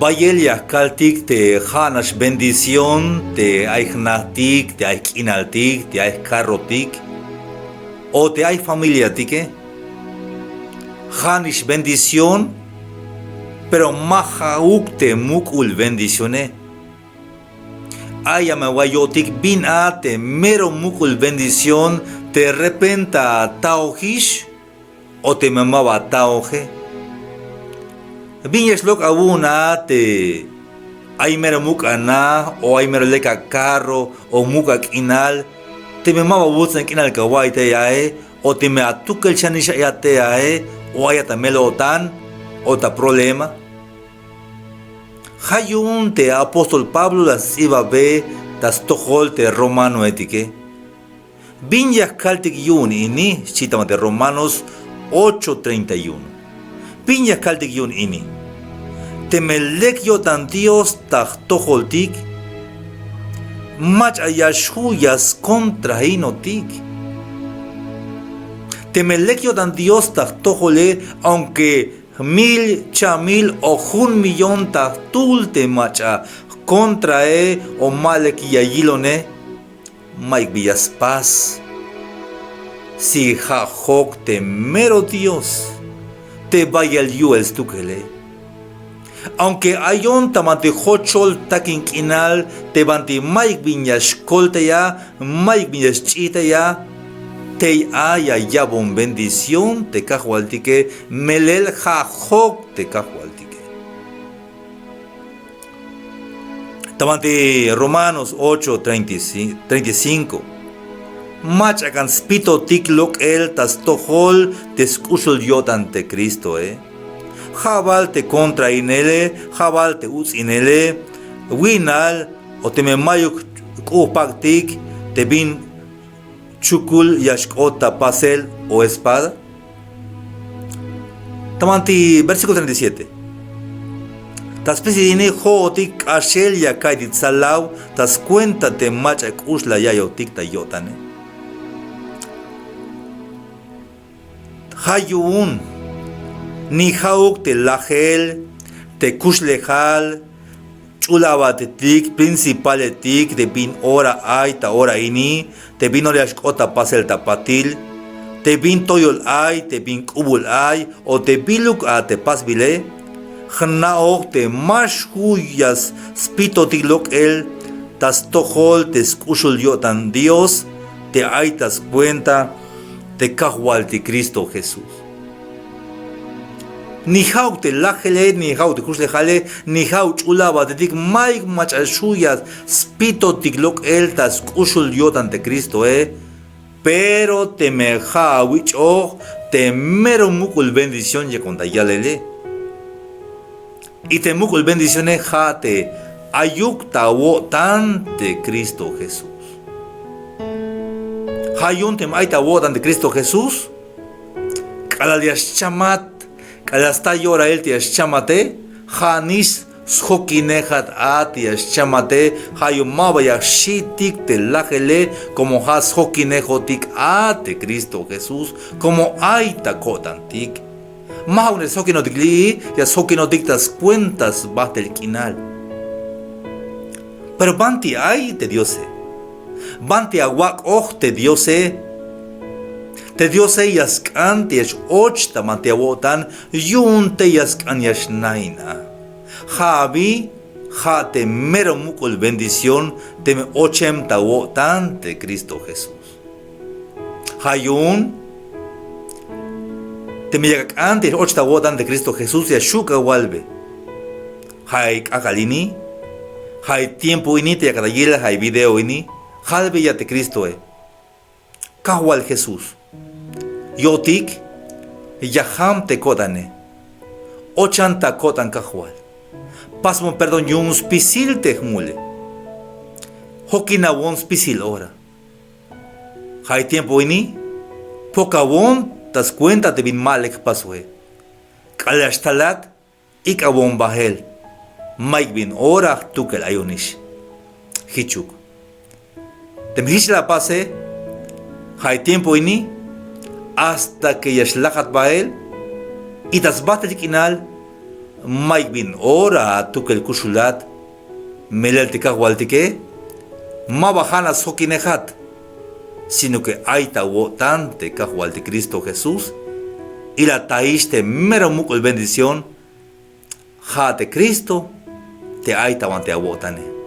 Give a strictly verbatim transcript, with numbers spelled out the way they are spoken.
Bayel ya jkaltik te ja'nax bendición te ay jnajtik, te ay jk'inaltik, te ay jkarrotik o te ay jfamiliatike. Ja'nix bendición, pero ma ja'uk te muk'ul bendicione. Ay ya me awa'iy yo'tik bin a te mero muk'ul bendición te repenta ataojix o teme ma ba ataoje. Bin ya xlok' awu'un a te ay mero muk' anaj o ay mero lek a carro o muk' a k'inal, teme ma ba wuts'en k'inal ka awa'iy tey ae o teme atukel xanix ayat tey ae o ayat ta mel-o'tan o ta problema. Ja' yu'un te apóstol Pablo la sts'ibabe ta stojol te romanoetike. Bin ya jkaltik yu'un ini, xchi ta banti Romanos ocho treinta y uno. Bin ya jkaltik yu'un ini: teme lek yo'tan Dios ta jtojoltik, mach'a ya xju' ya skontrainotik. Teme lek yo'tan Dios ta jtojole, aunque mil chamil o jun millón ta jtul te mach'a jkontrae o ma lek ya yilone, mayuk bi ya spas. Si ja' jok te mero Dios te bayel yu'el stukele. Aunque ayon ta banti jochol takin k'inal te banti mayuk bin ya xkol tey a, mayuk bin ya xch'i tey a, tey a ya yabon bendición te kajwaltike, melel ja' jok te kajwaltike. Ta banti Romanos ocho treinta y cinco, treinta y cinco. Mach'a k'an spitotik lok'el ta stojol te sk'uxul yo'tan te Cristoe. Ja' bal te kontrainele, ja' bal te uts'inele, wi'nal o teme mayuk k'u' jpak'tik te bin chukul ya xk'ot ta pasel o espada. Ta banti versículo treinta y siete. Ta spisil ini jo'otik k'axel ya ka'iytik tsalaw ta skuenta te mach'a k'ux la ya'iyotik ta yo'tane. Ja' yu'un, ni ja'uk te lajel, te kuxlejal, ch'ul abatetik, principaletik, te bin ora ay ta ora ini, te bin ora ya xk'ot ta pasel ta patil, te bin toyol ay, te bin k'ubul ay, o te biluk a te pasbile, jna'oj te ma xju' ya spitotik lok'el ta stojol te sk'uxul yo'tan Dios te ay ta skuenta te kajwaltik Cristo Jesús. Ni ja'uk te lajele, ni ja'uk te kuxlejale, ni ja'uk ch'ul abatetik, mayuk mach'a xju' ya spitotik lok'el ta sk'uxul yo'tan te Cristoe. Pero teme ja' awich'oj, te mero muk'ul bendición yakon ta yalele. Y te muk'ul bendicione ja' te ayuk ta awo'tan te Cristo Jesús. Ja' yu'un teme ay ta awo'tan te Cristo Jesús, k'alal ya xchamat, k'alal sta yorail te ya xchamate, ja'nix sjokinejat a te ya xchamate. Ja' yu'un maba ya jxi'tik te lajele, como ja' sjokinejotik a te Cristo Jesús, como ay ta ko'tantik. Ma ja'uk nax ya sjokinotik li'i, ya sjokinotik ta skuenta sbajtel k'inal. Pero banti ay te Diose, banti awak'oj te Diose. Te Diose ya sk'an te ya x-och ta banti awo'tan, yu'un tey ya sk'an ya xnain a. Ja' abi, ja' te mero muk'ul bendición teme ochem ta awo'tan te Cristo Jesús. Ja' yu'un teme yak ak'an te ya x-och ta awo'tan te Cristo Jesús, ya xju' awalbe. Ja'i k'ajk'al ini, ja'i tiempo ini te yakat ta yilel ja'i video ini, jalbeya te Cristoe: Kajwal Jesús, yo'tik, ya jam te ko'tane. Ochan ta ko'tan Kajwal. Pasbon perdón yu'un spisil te jmule. Jokinawon spisil ora. Ja'i tiempo ini, pokawon ta skuenta te bin ma lek jpasoje. K'alal ya xtalat, ik'awon bajel, mayuk bin ora jtukel ayonix. Jichuk. Teme jich la apase, ja'i tiempo ini, hasta que ya xlajat bajel, y ta sbajtel k'inal, Mayuk bin ora atukel kuxulat melel te kajwaltike, ma ba ja' la sjokinejat, sino ke ay ta awo'tan te kajwaltik Kristo Jesús. Y la taix te mero muk'ul bendición, ja' te Kristo te ay ta wan te awo'tane.